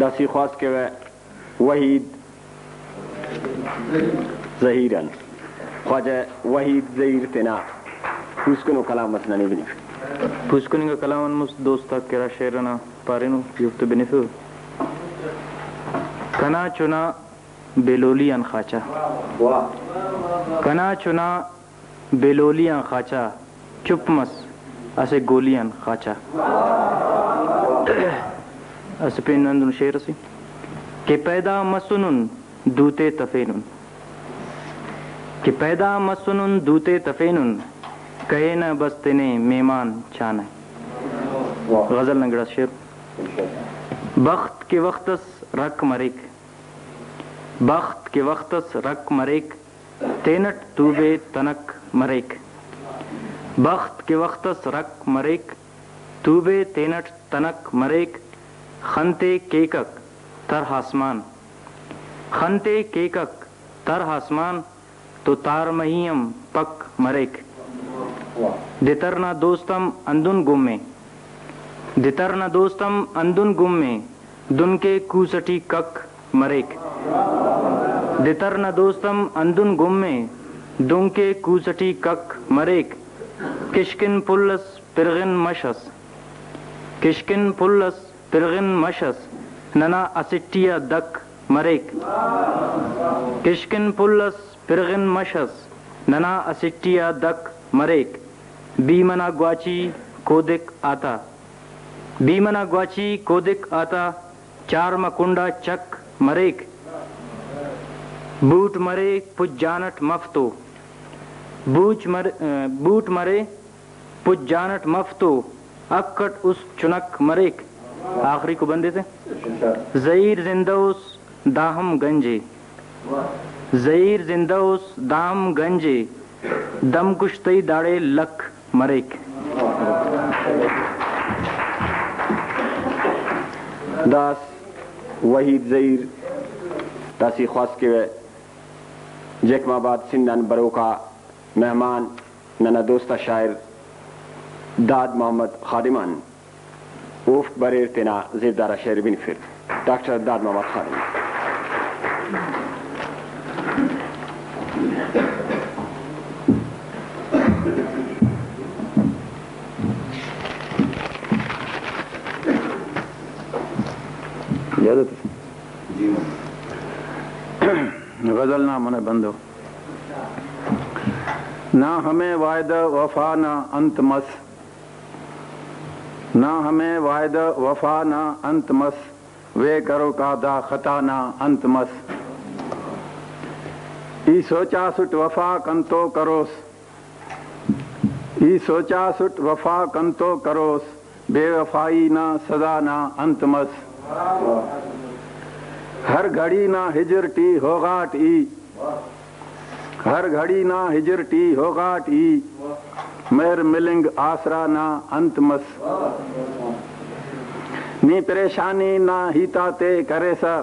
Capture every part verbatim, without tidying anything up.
داسہ خواست کیوہ وحید زہیر آن۔ خواجہ وحید زہیر تینا پوسکنو کلام اس ننے بنفے۔ پوسکن انگا کلام آن مست دوست آک ارا شعر انا پارینو، ای اوفتے بنفیو۔ کنا چنا بے لولی آن خاچہ۔ کنا چنا بے لولی آن خاچہ، چپ مس اسہ گولی آن خاچہ۔ اسہ پین ہندن شعر اسے کہ پیدا مسنن دوتے تفینن، کہ پیدا مسنن دوتے تفینن، کہینہ بس تینے مہمان چانہ۔ غزل نا گڑاس شعر۔ بخت کہ وخت اس رکھ مریک، بخت کہ وخت اس رکھ مریک، تینٹ توبے تنک مریک۔ بخت کہ وخت اس رکھ مریک، توبے تینٹ تنک مریک۔ خنتے کیکک تر آسمان، خنتے کیکک تر آسمان، تو تارمہی ہم پک مریک۔ دتر نا دوست ہم ہندن گم ءِ، دتر نا دوست ہم ہندن گم ءِ، دنکہ کوس ٹی کک مریک۔ دتر نا دوست ہم ہندن گم ءِ، دنکہ کوس ٹی کک مریک۔ کشکن پھل اس پرغن مش اس، کشکن پھل اس پرغن مش اس، ننا اسٹی آ دک مریک۔ کشکن پھل اس پرغن مش اس، ننا اسٹی آ دک مریک۔ بھیم انا گواچی کودک آتا، بھیم انا گواچی کودک آتا، چارمہ کنڈا چک مریک۔ بوٹ مرے پج جان اٹ مف تو، بوٹ مر-، بوٹ مرے پج جان اٹ مف تو، حق اٹ است چنک مریک۔ آخری کو بندے سے، زہیر زندہ اس دا ہم گنج ءِ، زہیر زندہ اس دا ہم گنج ءِ، دم کش تئی داڑے لکھ مریک۔ داس وحید زہیر، داسہ خواست کیوہ جیکب آباد سندھ آن بروکا مہمان ننا دوست آ شاعر داد محمد خادم آن۔ اوفک بریر تینا زیبدار آ شعر بنفر۔ ڈاکٹر داد محمد خادم۔ اجازت اس۔ غزل نا منہ بندو۔ نا ہمے وعدہ وفا نا انت مس، نا ہمے وعدہ وفا نا انت مس، وے کروکا دا خطا نا انت مس۔ ای سوچاسٹ وفا کنتو کروس، ای سوچاسٹ وفا کنتو کروس، بے وفائی نا سزا نا انت مس۔ ہر گھڑی نا ہجر ٹی ہوغاٹ ای، ہر گھڑی نا ہجر ٹی ہوغاٹ ای، مہر ملنگ آسرا نا انت مس۔ نی پریشانی نا ہیت آتے کریسہ،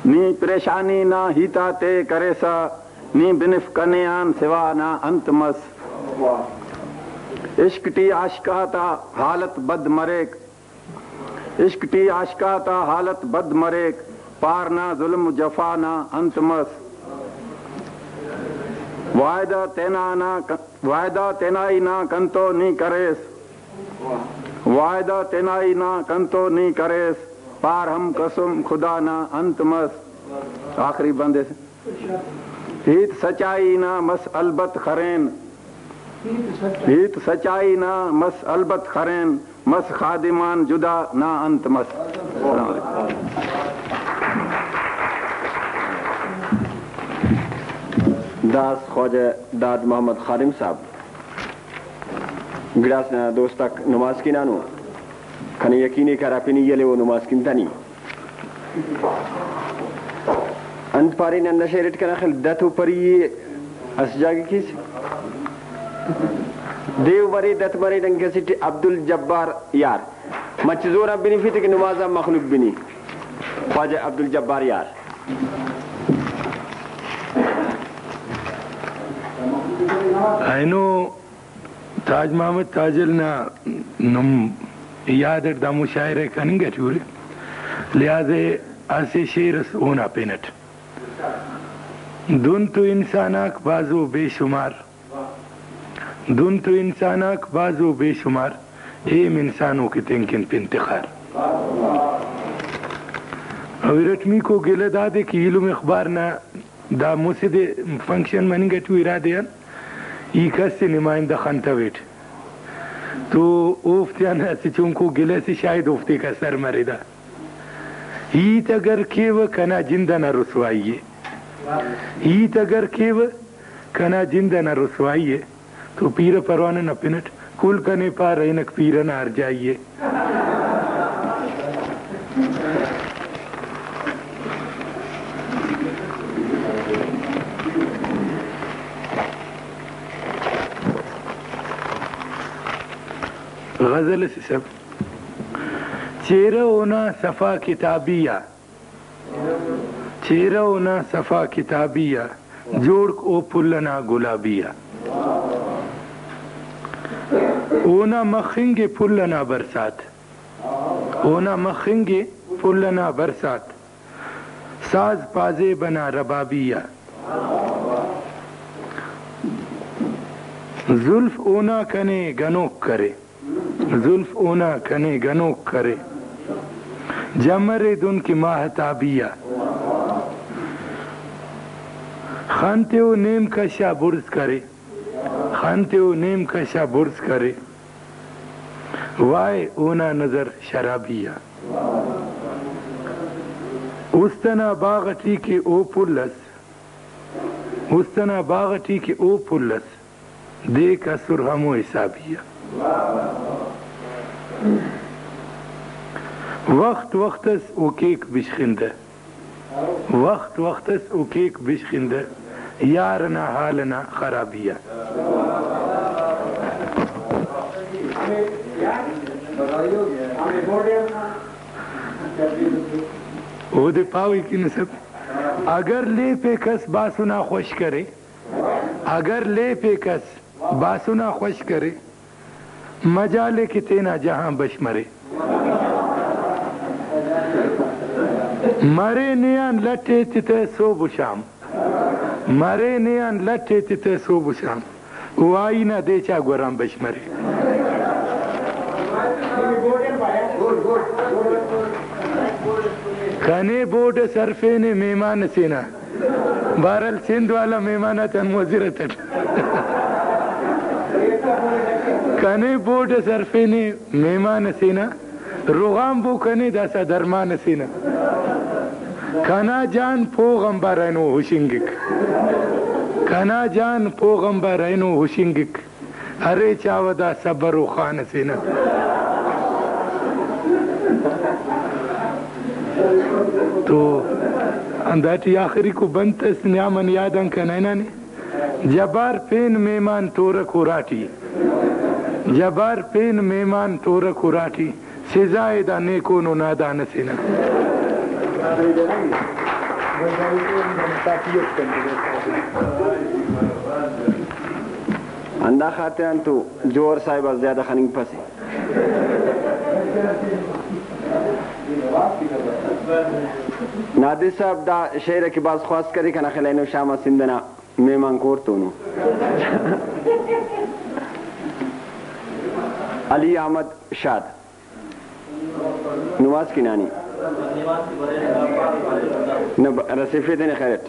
نی پریشانی نا ہیت آتے کریسہ، نی بنف کنے آن سوا نا انت مس۔ عشق ٹی عاشق آتا حالت بد مریک، عشق ٹی عاشق آتا حالت بد مریک، پار نا ظلم و جفا نا انت مس۔ وعدہ تینا نا ک-، وعدہ تینائی نا کنتو نی کریس، وعدہ تینائی نا کنتو نی کریس، پار ہم قسم خدا نا انت مس۔ آخری بند اس۔ ہیت سچائی نا مس البت خرین، ہیت سچائی نا مس البت خرین، مس خادم آن جدا نا انت مس۔ السلام علیکم۔ داس خواجہ داد محمد خادم صاحب۔ گڑاس ننا دوست آک نماز کنانو، کنے یقین ءِ کہ ہرا پن ای ہلیو نماز کنتانی۔ انت پارے نن نشہ اریٹ کنا خیال دت و پری ءِ اسہ جاگہ کیس۔ دیو مرے دت مرے نن کسٹ عبدالجبار یار۔ مچ زور آن بنفیتے کہ نماز آن مخلوق بنی۔ خواجہ عبدالجبار یار۔ اینو تاج محمد تاجل نا نم یاد اٹ دا مشاعرہ کننگ اٹی ارے۔ لہٰذا اسہ شعر اس اونا پن اٹ۔ دن تو انسان آک بھازو بے شمار، دن تو انسان آک بھازو بے شمار، ایم انسانو کہ تینکن پن تخار۔ او ارٹمیکو گلہ دادے کہ ایلم اخبار نا دا مسہ دے فنکشن مننگ اٹی ارا دے آن ای کس ءِ نمائندہ خنتویٹ تو اوفتیان اسہ چنکو گلہ سے شاید اوفتیکا سر مرے دا۔ ہیت اگر کیوہ کنا جند ئنا رسوائی ءِ، ہیت اگر کیوہ کنا جند ئنا رسوائی ءِ، تو پیرہ پروانہ نا پن اٹ کل کنے پارہ ہنک پیرہ نا ہرجائی ءِ۔ غزل اسے سب۔ چہرہ اونا صفا کتابی آ، چہرہ اونا صفا کتابی آ، جوڑک او پھل ئنا گلابی آ۔ اونا مخنگ ءِ پھل ئنا برسات، اونا مخنگ ءِ پھل ئنا برسات، ساز پازیب ئنا ربابی آ۔ زلف اونا کنے گنوک کرے، زلف اونا کنے گنوک کرے، جمرے دن کہ ماہتابی آ۔ خن تے او نیم کش آ بڑز کرے، خن تے او نیم کش آ بڑز کرے، وائے اونا نظر شرابی آ۔ است ئنا باغ ٹی کہ او پھل ئس، است ئنا باغ ٹی کہ او پھل ئس، دیک اسر ہمو حسابی آ۔ وخت وخت ئس او کیک بشخندہ، وخت وخت ئس او کیک بشخندہ، یار ئنا حال ئنا خرابی آ۔ اودے پاوہ ای کنسہ، اگر لیپے کس باسن آ خوش کرے، اگر لیپے کس باسن آ خوش کرے، مجال ءِ کہ تینا جہان بش مرے۔ مرے نے آن لٹ ایتتہ سہب و شام، مرے نے آن لٹ ایتتہ سہب و شام، او آئی نا دے چا گوران بش مرے۔ کنے بورڈ ئس ہرفینے مہمان ئسے نا۔ بہرحال سندھ والا مہمان آتیان معذرت اٹ۔ کنے بورڈ ئس ہرفینے مہمان ئسے نا، رغام بو کنے داسہ درمان ئسے نا۔ کنا جان پوغ آنبار اینو ہشنگک، کنا جان پوغ آنبار اینو ہشنگک۔ ارے چاوہ دا صبر و خان ئسے نا۔ تو ہنداٹی آخریکو بند اس نیامن یاد آن کنا ہنانے۔ جبار پین مہمان تورک اراٹی، جبار پین مہمان تورک اراٹی۔ سزا ءِ دا نیکون و نادان ئسے نا۔ ہندا خاطر آن تو جوہر صاحب آ زیادہ خننگپسہ۔ نادر صاحب دا شعر ءِ کہ بھاز خواست کرے، کنا خیال اینو شام آ سندھ ئنا مہمان کور تونو۔ علی احمد شاد۔ نماز کنانی۔ نہ ب-، رسیفے تینے خیر اٹ۔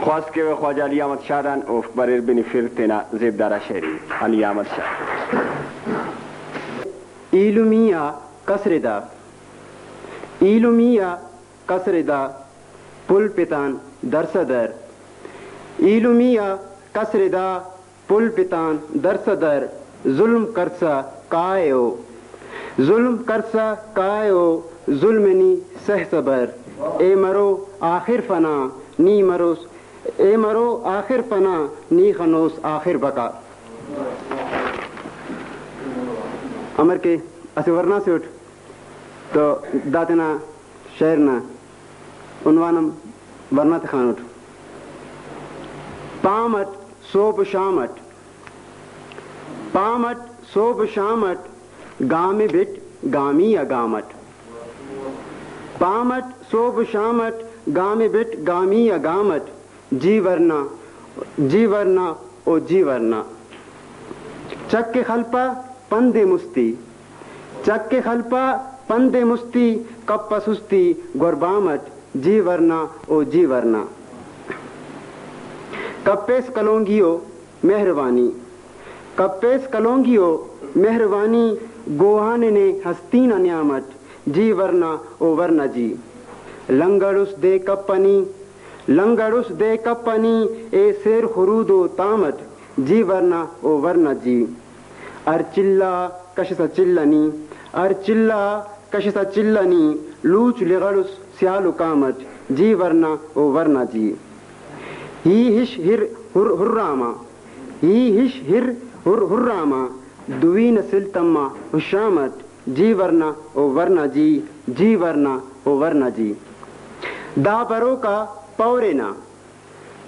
خواست کیوہ خواجہ علی احمد شاد آن، اوفک بریر بنفر تینا زیبدار آ شعری۔ علی احمد شاد۔ ایلمی آ کسر دا، ایلمی آ کسر دا، پل پتان درسہ در۔ ایلمی آ کسر دا، پل پتان درسہ در، ظلم کرسا کائے او، ظلم کرسا کائے او، ظلم نی سہ صبر۔ اے مرو آخر فنا نی مروس، اے مرو آخر فنا نی خنوس آخر بقا۔ امر کہ اسہ ورنا سے اٹ تو دا تینا شعر نا عنوان ہم ورنا تخانٹ۔ پام اٹ سہب و شام اٹ، پام اٹ سہب و شام اٹ، گام بٹ گامی آ گام اٹ۔ پام اٹ سہب و شام اٹ، گام بٹ گامی آ گام اٹ، جی ورنا، جی ورنا او جی ورنا۔ چک ءِ خلپہ پند ءِ مستی، چک ءِ خلپہ پند ءِ مستی، کپہ سستی گوربام اٹ، جی ورنا او جی ورنا۔ کپیس کلونگی او مہروانی، کپیس کلونگی او مہروانی، گوہاننے ہستی نا نیام اٹ، جی ورنا او ورنا جی۔ لنگڑس دے کپنی، لنگڑس دے کپنی، اے سیر خرود و تام اٹ، جی ورنا او ورنا جی۔ ہر چلہ کشسہ چلہ نی، ہر چلہ کشسہ چلہ نی، لوچ لغڑس سیال و کام اٹ، جی ورنا او ورنا جی۔ ہی ہش ہر ہر ہراما، ہی ہش ہر ہر ہراما، دوی نسل تما ہشام اٹ، جی ورنا او ورنا جی، جی ورنا او ورنا جی۔ دا بروکا پورے نا،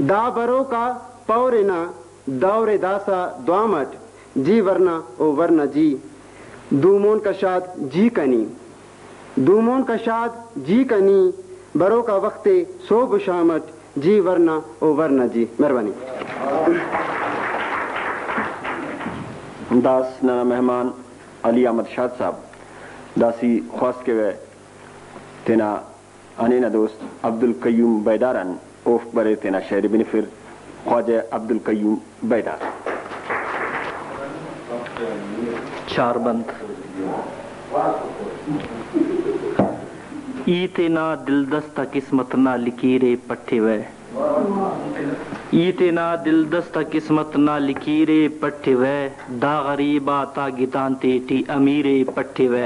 دا بروکا پورے نا، دور داسا دوام اٹ، جی ورنا او ورنا جی۔ دومون کشاد جی کنی، دومون کشاد جی کنی، بروکا وخت سہب و شام اٹ، جی ورنا او ورنا جی۔ مہربانی۔ داس ننا مہمان علی احمد شاد صاحب، داسی خواست کیوہ تینا ہنینہ دوست عبدالقیوم بیدار آن، اوفک بریر تینا شئیر ءِ بنفر۔ خواجہ عبدالقیوم بیدار۔ چار بند۔ ای تینا دلدست آ قسمت نا لکیر ءِ پٹوہ۔ ای تینا دلدست آ قسمت نا لکیر ءِ پٹوہ، دا غریب آتا گدان تیٹی امیر ءِ پٹوہ۔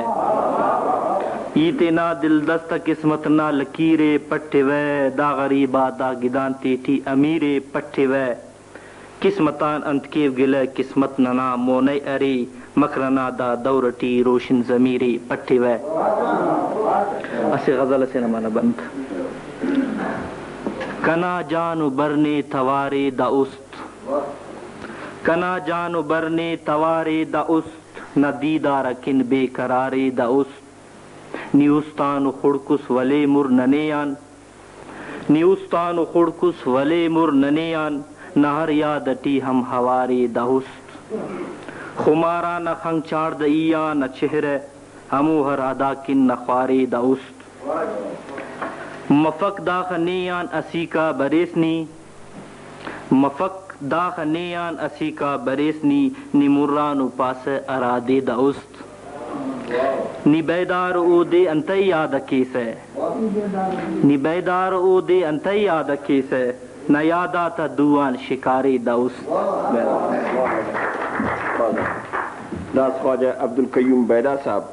ای تینا دلدست آ قسمت نا لکیر ءِ پٹوہ، دا غریب آتا گدان تیٹی امیر ءِ پٹوہ۔ قسمت آن انت کیو گلہ، قسمت ننا مونئے ارے، مکر ئنا دا دور ٹی روشن ضمیر ءِ پٹوہ۔ اسہ غزل اسے نا معنہ بند۔ کنا جان و بر نے توارے دا است، کنا جان و بر نے توارے دا است، نا دیدار اکن بے قرارے دا است۔ نی استان و خڑک اس ولے مر ننے آن، نی استان و خڑک اس ولے مر ننے آن، نا ہر یاد اٹی ہم ہوارے دا است۔ خمارا نا خنگ چاڑدہ ای آ نا چہرہ، ہمو ہر ادا کن نا خوارے دا است۔ مفک داخہ نے آن اسیکا بریس نی، مفک داخہ نے آن اسیکا بریس نی، نی مران و پاسہ ہرادے دا است۔ نی بیدار اودے انتئے یاد کیسہ، نی بیدار اودے انتئے یاد کیسہ، نا یاد آتا دو آن شکارے دا است۔ داس خواجہ عبدالقیوم بیدار صاحب۔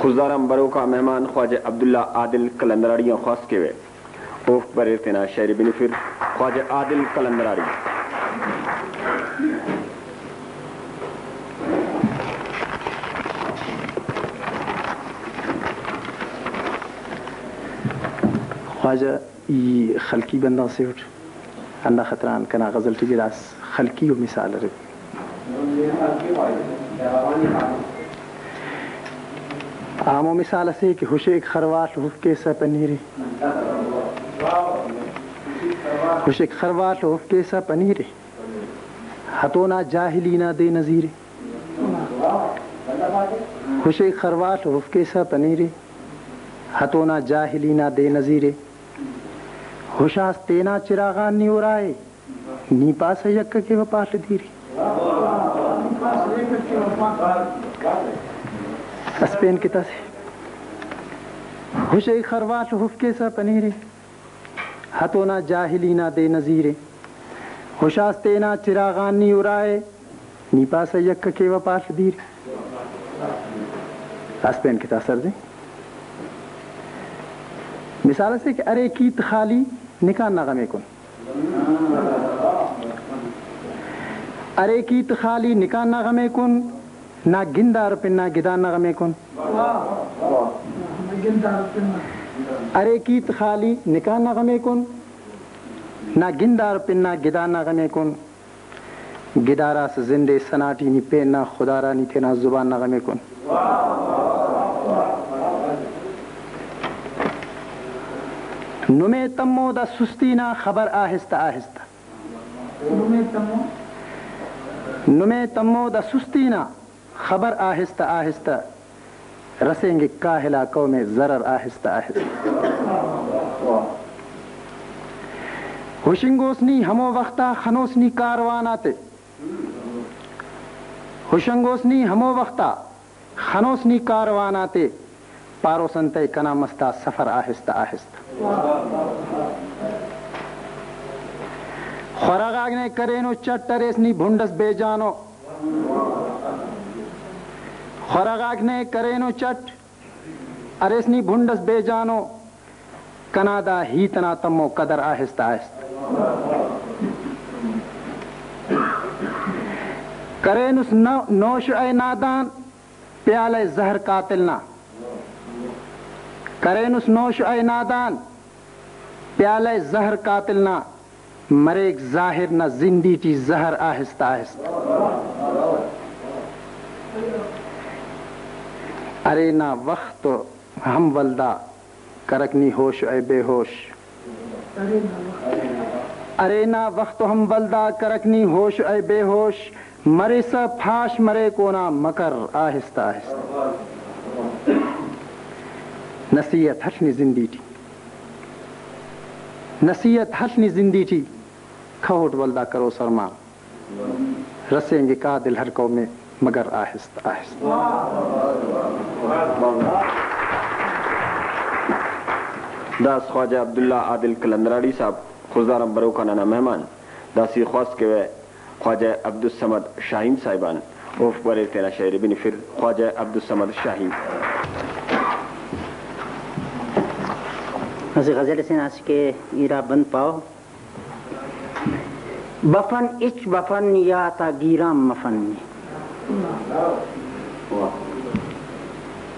خضدار آن بروکا مہمان خواجہ عبداللہ عادل قلندراڑی آن خواست کیوہ، اوفک بریر تینا شئیر ءِ بنفر۔ خواجہ عادل قلندراڑی۔ خواجہ ای خلقی بندغ سے اٹ، ہندا خاطران کنا غزل ٹی گڑاس خلقی و مثال ارے۔ ہمو مثال اسے کہ ہشیک خرواڷ ہفکیسہ پنیرے، ہشیک خرواڷ ہفکیسہ پنیرے، ہتونا جاہلی نا دے نزیرے۔ ہشیک خرواڷ ہفکیسہ پنیرے، ہتونا جاہلی نا دے نزیرے۔ ہشاس تینا چراغان نی ارائے، نی پاسہ یکہ کیوہ پاڷ دیرے۔ اسہ پین کہ تاسہ ہشیک خرواڷ ہفکیسہ پنیرے، ہتونا جاہلی نا دے نزیرے۔ ہشاس تینا چراغان نی ارائے، نی پاسہ یکہ کیوہ پاڷ دیر۔ اسہ پین کہ تا سر دے۔ مثال اسے کہ ارے کیت خالی نکان نا غمے کن۔ ارے کیت خالی نکان نا غمے کن، نا گندار پن نا گدان نا غمے کن۔ ارے کیت خالی نکان نا غمے کن، نا گندار پن نا گدان نا غمے کن۔ گداراس زند ءِ سنا ٹی نی پین نا خدارا نی تینا زبان نا غمے کن۔ نمے تمو دا سستی نا خبر آہستہ آہستہ۔ نمے تمو دا سستی نا خبر آہستہ آہستہ، رسینگک کاہل آ قوم ءِ ضرر آہستہ آہستہ۔ ہشنگوس نی ہمو وخت آ، خنوس نی کاروان آتے۔ ہشنگوس نی ہمو وخت آ، خنوس نی کاروان آتے، پاروس انتئے کنا مست آ سفر آہستہ آہستہ۔ خورہ غاک نے کرینو چٹ، اریس نی بھنڈ اس بے جانو۔ خورہ غاک نے کرینو چٹ، اریس نی بھنڈ اس بے جانو۔ کنا دا ہیت انا تمو قدر آہستہ آہستہ۔ کرینس نو-، نوش اے نادان، پیالہ زہر قاتل نا۔ کرینس نوش اے نادان، پیالہ زہر قاتل نا۔ مریک ظاہر نا زندی ٹی زہر آہستہ آہستہ۔ ارے نا وخت ہم ولدا کرک نی ہوش اے بے ہوش۔ ارے نا وخت ہم ولدا کرک نی ہوش اے بے ہوش، مریسہ پھاش مریک اونا مکر آہستہ آہستہ۔ نصیحت ہٹ نی زندی ٹی، نصیحت ہٹ نی زندی ٹی، کہوٹ ولدا کرو سرمان۔ رسینگک آ دل ہر قوم ءِ مگر آہستہ آہستہ۔ داس خواجہ عبداللہ عادل قلندراڑی صاحب خضدار آن بروکا ننا مہمان۔ داسہ ای خواست کیوہ خواجہ عبدالصمد شاہین صاحب آن، اوفک بریر تینا شئیر ءِ بنفر۔ خواجہ عبدالصمد شاہین۔ اسہ غزل اسے نا اسہ کہ ایرا بند پاو۔ بفن ہچ بفن یات آ گیرام مفن نے۔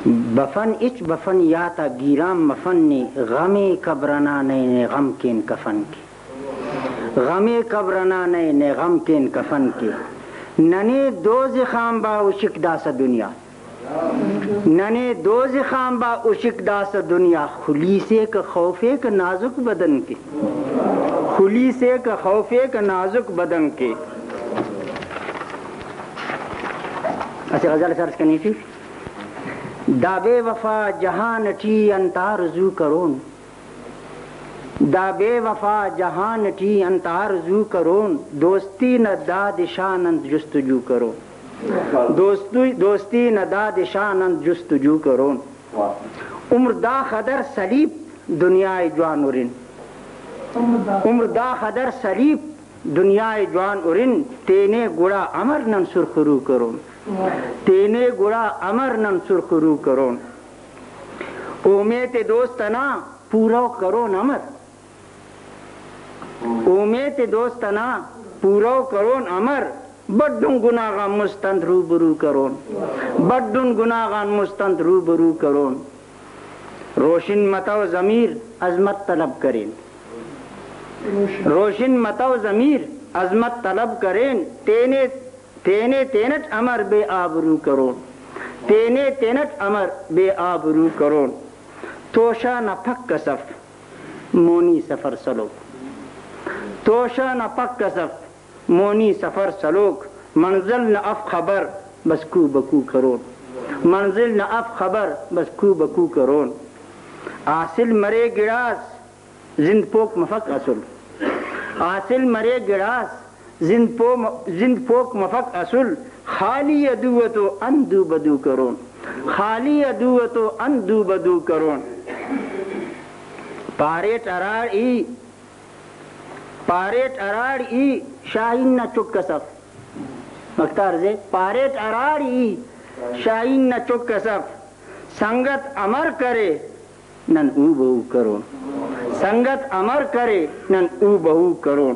بفن ہچ بفن یات آ گیرام مفن نے، غم قبر ئنا نئے نئے غم کین کفن کے۔ غم قبر ئنا نئے نئے غم کین کفن کے۔ ننے دوزخ آنبا ہشک داسہ دنیا۔ ننے دوزخ آنبا ہشک داسہ دنیا، خلیسیکہ خوفیکہ نازک بدن کے۔ خلیسیکہ خوفیکہ نازک بدن کے۔ اسہ غزل اس عرض کنی ٹی، دا بے وفا جہان ٹی انت آرزو کرون۔ دا بے وفا جہان ٹی انت آرزو کرون، دوستی نا داد شان انت جستجو کرون۔ دوستی، دوستی نا داد شان انت جستجو کرون۔ عمر دا خدر سلیپ دنیا ءِ جوان ہرن۔ عمر دا خدر سلیپ دنیا ءِ جوان ہرن، تینے گڑا امر نن سرخرو کرون۔ تینے گڑا امر نن سرخرو کرون۔ اومیت دوست انا پورو کرون امر۔ اومیت دوست انا پورو کرون امر۔ بڈن گناہ غان مست انت روبرو کرون۔ بڈن گناہ غان مست انت روبرو کرون۔ روشن متو ضمیر عظمت طلب کرین۔ روشن متو ضمیر عظمت طلب کرین۔ تینے، تینے تینٹ امر بے آبرو کرون۔ تینے تینٹ امر بے آبرو کرون۔ توشہ نا پک اس اف مونی سفر سلوک۔ توشہ نا پک اس اف مونی سفر سلوک۔ منزل نا اف خبر بس کو بکو کرون۔ منزل نا اف خبر بس کو بکو کرون۔ حاصل مرے گڑاس زند پوک مفک اسل۔ حاصل مرے گڑاس زند پو-، زند پوک مفک اسل۔ خالی ءِ دو ءِ تو اندو بدو کرون۔ خالی ءِ دو ءِ تو اندو بدو کرون۔ پاریٹ ہراڑ ای، پاریٹ ہراڑ ای شاہین نا چک اس اف۔ مختار زی، پاریٹ ہراڑ ای شاہین نا چک اس اف۔ سنگت امر کرے نن او بہو کرون۔ سنگت امر کرے نن او بہو کرون۔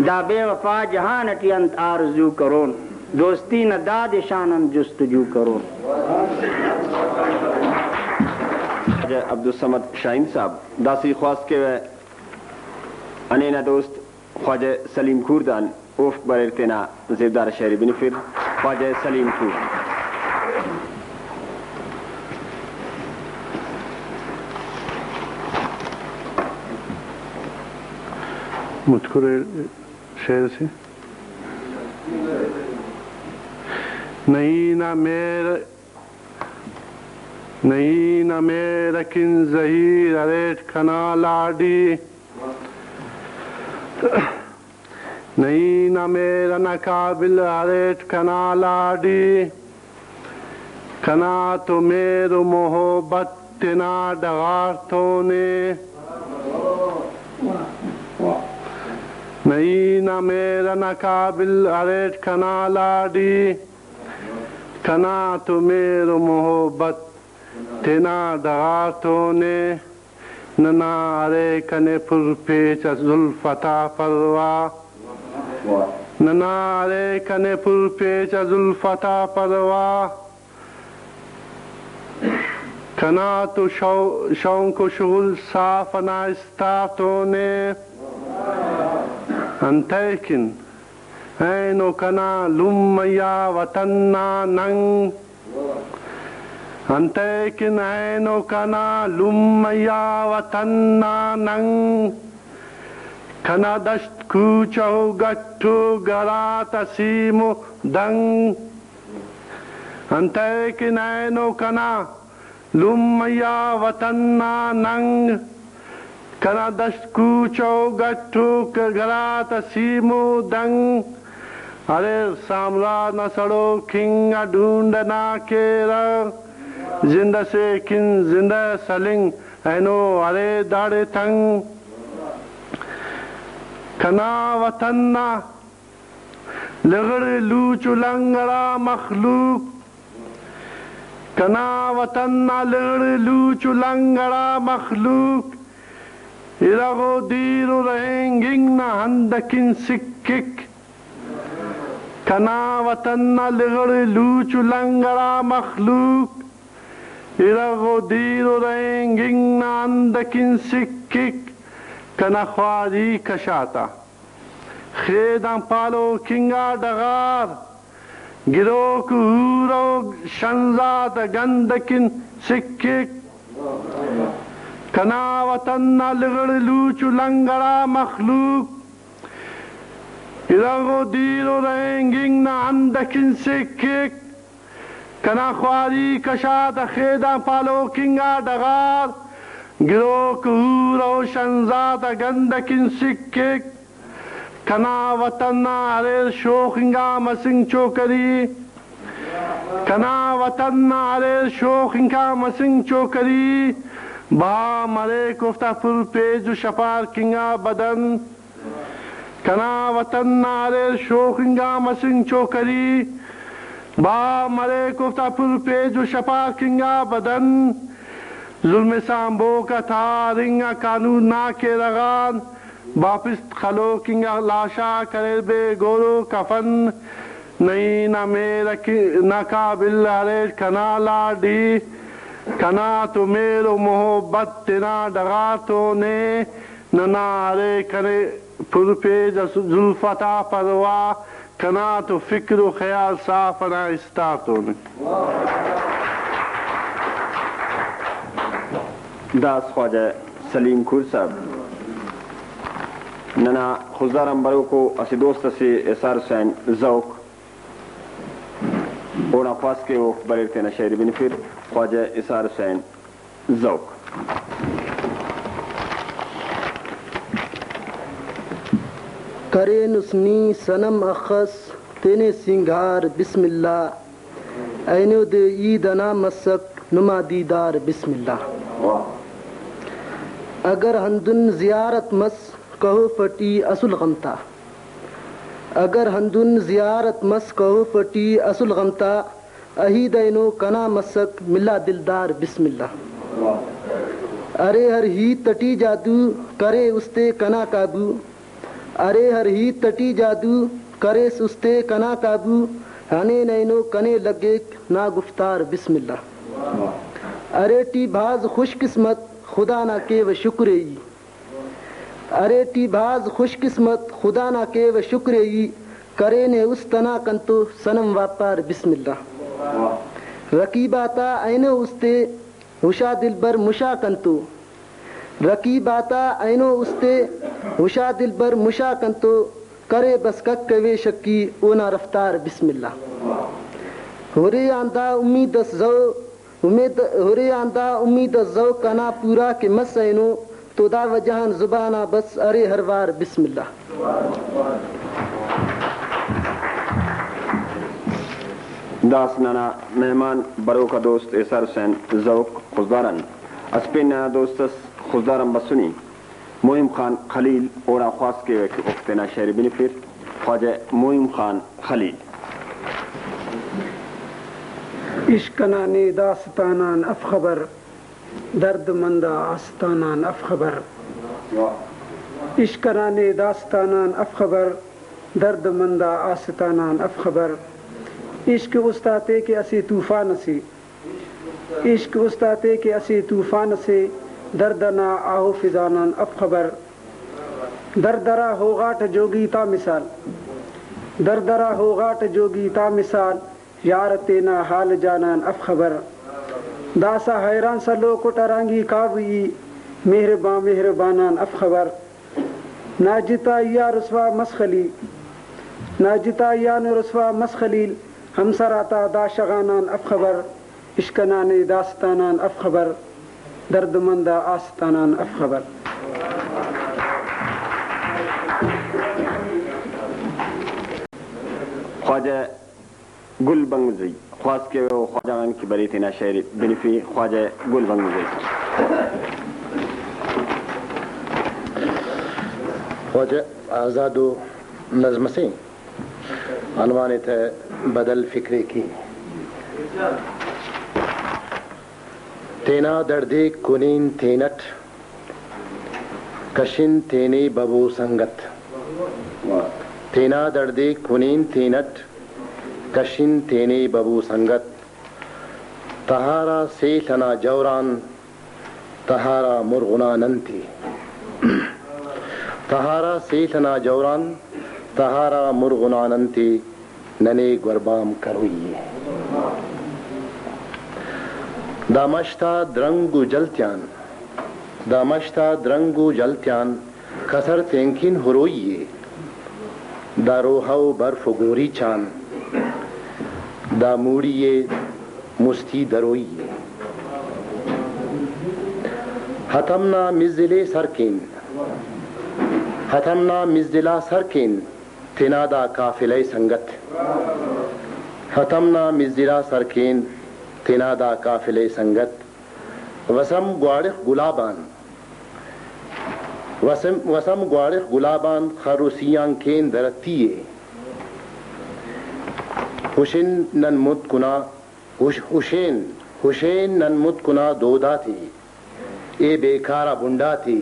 دا بے وفا جہان اٹی انت آرزو کرون۔ دوستی نا داد شان انت جستجو کرون۔ خواجہ عبدالصمد شاہین صاحب، داسہ ای خواست کیوہ ہنینا دوست خواجہ سلیم کوردان، اوفک بریر تینا زیبدار شئیر بنفر۔ خواجہ سلیم کورد۔ متکر شعر سے۔ نئی نا مہر، نئی نا مہر اکن زہیر اریٹ کنا لاڈی۔ نئی نا مہر انا قابل اریٹ کنا لاڈی، کنا تو مہر و محبت تینا ڈغار تونے۔ نئی نا مہر انا قابل اریٹ کنا لاڈی، کنا تو مہر و محبت تینا ڈغار تونے۔ ننا ارے کنے پر پیچ آ زلف تا پرواہ، ننا ارے کنے پر پیچ آ زلف تا پرواہ، کنا تو شو-، شونق و شغل صاف انا استار تونے۔ انتئے کن اینو کنا لمہ یا وطن نا ننگ۔ انتئے کن اینو کنا لمہ یا وطن نا ننگ، کنا دشت کوچہ و گٹ و گڑا تا سیم و دنگ۔ انتئے کن اینو کنا لمہ یا وطن نا ننگ، کنا دشت کوچہ و گٹ و گڑا تا سیم و دنگ۔ اریر سامراج نا سڑوک کنگ آ ڈونڈ ئنا کیرغ، زند ئسے کن زندہ سلنگ اینو ارے داڑے تنگ۔ کنا وطن نا لغڑ لوچ و لنگڑا مخلوق، کنا وطن نا لغڑ لوچ و لنگڑا مخلوق، ارغ و دیر و رہینگنگ نا ہند اکن سکھک۔ کنا وطن نا لغڑ لوچ و لنگڑا مخلوق، ارغ و دیر و رہینگنگ نا ہند اکن سکھک۔ کنا خواری کشاتا خید آن پالو کنگا ڈغار، گروک ہور و شنزا تا گند اکن سکھک۔ کنا وطن نا لغڑ لوچ و لنگڑا مخلوق، ارغ و دیر و رہینگنگ نا ہند اکن سکھک۔ کنا خواری کشا تا خیدان پالو کنگا ڈغار، گروک ہور و شنزا تا گند اکن سکھک۔ کنا وطن نا اریر شوخ انگا مسنگ چوکری، کنا وطن نا اریر شوخ انگا مسنگ چوکری، بہا مریک اوفتا پر پیج و شپار کنگا بدن۔ کنا وطن نا اریر شوخ انگا مسنگ چوکری، بہا مریک اوفتا پر پیج و شپار کنگا بدن۔ ظلم سانبوک آ تار انگا قانون نا کیرغ آن، باپست خلوک انگا لاشا کریر بے گور و کفن۔ نئی نا مہر اکن نا قابل اریر کنا لاڈی، کنا تو مہر و محبت تینا ڈغار تونے۔ ننا ارے کنے پر پیج اس زلف تا پرواہ، کنا تو فکر و خیال صاف انا استار تونے۔ داس خواجہ سلیم کور صاحب۔ ننا خضدار آن بروکو اسہ دوست اسے ایثار حسین ذوق، اونا خواست کہ اوفک بریر تینا شاعری بنفر۔ خواجہ ایثار حسین ذوق۔ کرینس نی صنم اخس تینے سینگار بسم اللہ، اینو دے عید انا مسک نما دیدار بسم اللہ۔ اگر ہندن زیارت مس کہوف ٹی اسل غم تا، اگر ہندن زیارت مس کہوف ٹی اسل غم تا، عید اینو کنا مسک ملا دلدار بسم اللہ۔ ارے ہر ہیت ٹی جادو کرے استے کنا قابو، ارے ہر ہیت ٹی جادو کریس استے کنا قابو، ہنین اینو کنے لگیک نا گفتار بسم اللہ۔ ارے ٹی بھاز خوش قسمت خدا نا کیوہ شکر ای، ارے ٹی بھاز خوش قسمت خدا نا کیوہ شکر ای، کرینے است انا کنتو صنم واپار بسم اللہ۔ رقیب آتا اینو استے ہشا دلبر مشا کنتو، رقیب آتا اینو استے ہشا دلبر مشا کنتو، کرے بس کک کوے شکی، اونا رفتار بسم اللہ۔ ہرے آن دا امید اس زو، امید، ہرے آن دا امید اس زو کنا پورا کہ مس اینو، تو دا وجہ آن زبان آ بس ارے ہر وار بسم اللہ۔ داس ننا مہمان بروکا دوست ایثار حسین زوک خضدار ان۔ اسہ پین ننا دوست اس خضدار آن بسنی۔ مہم خان خلیل اوڑان خواست کیوہ کہ اوفک تینا شئیر بنفر۔ خواجہ مہم خان خلیل۔ عشق انا نے داستان آن اف خبر، درد مند آ آستان آن اف خبر۔ عشق انا نے داستان آن اف خبر، درد مند آ آستان آن اف خبر۔ عشق است آتے کہ اسہ طوفان اسے، عشق است آتے کہ اسہ طوفان اسے، درد انا آہو فضان آن اف خبر۔ درد ارا ہوغاٹ جوگی تا مثال، درد ارا ہوغاٹ جوگی تا مثال، یار تینا حال جانان اف خبر۔ داسہ حیران سلوک اٹ ہرانگی کاوی ای، مہربان مہربانان اف خبر۔ نا جتائی آ رسوا مس خلیل، نا جتائی آن رسوا مس خلیل، ہمسر آتا دا شغانان اف خبر، عشق انا نے داستانان اف خبر، درد مند آ آستانان اف خبر۔ خواجہ گل بنگزئی خواست کیوہ او خواجہ غان کہ برے تینا شئیر بنفے۔ خواجہ گل بنگزئی۔ خواجہ آزادو نظم اسے عنوان تہ بدل فکرے کی۔ تینا دڑدے کنین تینٹ، کشن تینے ببو سنگت۔ تینا دڑدے کنین تینٹ، کشن تینے ببو سنگت۔ تہارا سیل انا جوران، تہارا مرغنا ننتے۔ تہارا سیل انا جوران، تہارا مرغنا ننتے۔ ننے گوربام کروئی ءِ۔ دا مش تا درنگ و جل تیان، دا مش تا درنگ و جل تیان کسر تینکن ہروئی ءِ۔ دا روحہ و برف و گوریچان دا موڑی ءِ مستی دروئی ءِ۔ ہتم نا مزل ءِ سر کین، ہتم نا مزل آ سر کین، تینا دا قافلہ ءِ سنگت۔ ہتم نا مزل آ سر کین تینا دا قافلہ ءِ سنگت۔ وسم گواڑخ گلاب آن، وسم، وسم گواڑخ گلاب آن خر و سی آن کین درتی ءِ۔ ہشن نن متکنا، ہش-، ہشین، ہشین نن متکنا دود آتے۔ اے بیکار آ بنڈ آتے۔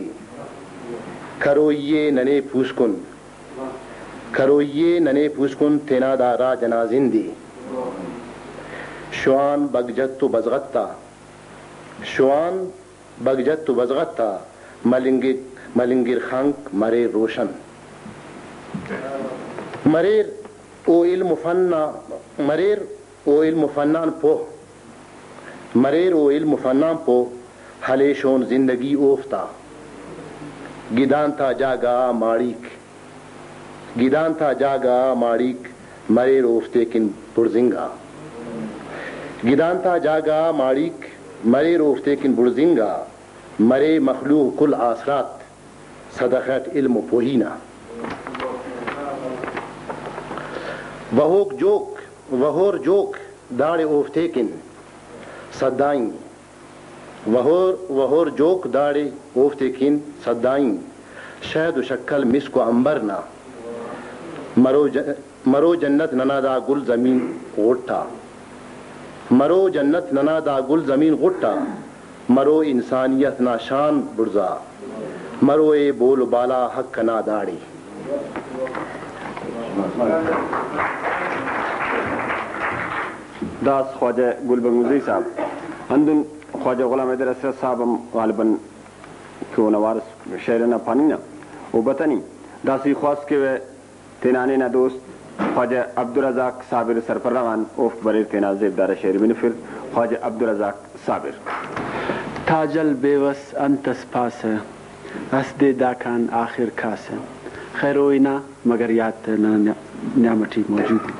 کروئی ءِ ننے پوسکن، کروئی ءِ ننے پوسکن تینا دا راج انا زند ءِ۔ شوان بگجت و بزغت آ، شوان بگجت و بزغت آ ملنگک، ملنگر خنک مریر روشن۔ مریر او علم و فن نا، مریر او علم و فن آن پوہ، مریر او علم و فن آن پوہ، ہلیشون زندگی اوفتا۔ گدان تا جاگہ آ ماڑیک، گدان تا جاگہ آ ماڑیک مریر اوفتے کن بڑزنگا۔ گدان تا جاگہ آ ماڑیک مریر اوفتے کن بڑزنگا۔ مرے مخلوق کل آسرات صدقہ اٹ علم و پوہی نا۔ وہوک جوک، وہور جوک داڑے اوفتے کن سدائیں۔ وہور، وہور جوک داڑے اوفتے کن سدائیں۔ شہد و شکل مسک و عنبر نا۔ مرو ج-، مرو جنت ننا دا گل زمین غٹ آ۔ مرو جنت ننا دا گل زمین غٹ آ۔ مرو انسانیت نا شان بڑزا۔ مرو اے بول و بالا حق انا داڑے۔ داس خواجہ گل بنگزئی صاحب۔ ہندن خواجہ غلام حیدر حسرت صاحب ہم غالباً کہ اونا وارث شئیر انا پاننگ نا او بتنی۔ داسہ ای خواست کیوہ تینا ہنینا دوست خواجہ عبدالرزاق صابر سرپرہ غان، اوفک بریر تینا زیبدار ءِ شئیر بنفر۔ خواجہ عبدالرزاق صابر۔ تاجل بیوس انت اس پاسہ، اس دے داکان آخر کاسہ۔ خیر او ہنا مگر یات تینا نیام ٹی موجود ءِ۔